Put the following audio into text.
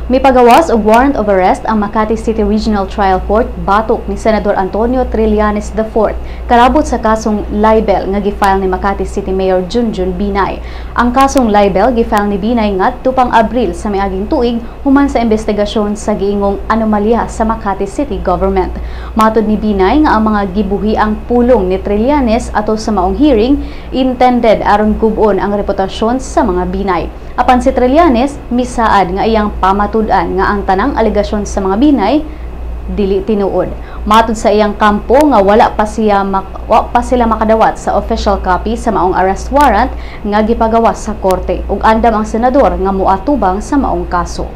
Mipagawas og warrant of arrest ang Makati City Regional Trial Court batok ni Senador Antonio Trillanes IV karabot sa kasong libel nga gifile ni Makati City Mayor Junjun Binay. Ang kasong libel gifile ni Binay ngadto pang Abril sa miaging tuig human sa investigasyon sa giingong anomalya sa Makati City Government. Matod ni Binay nga ang mga gibuhiang pulong ni Trillanes ato sa maong hearing intended aron gub-on ang reputasyon sa mga Binay. Apan si Trillanes misaad nga iyang pamatud-an nga ang tanang alegasyon sa mga Binay dili tinuod. Matod sa iyang kampo nga wala pa siya mak wa pa sila makadawat sa official copy sa maong arrest warrant nga gipagawas sa korte ug andam ang senador nga moatubang sa maong kaso.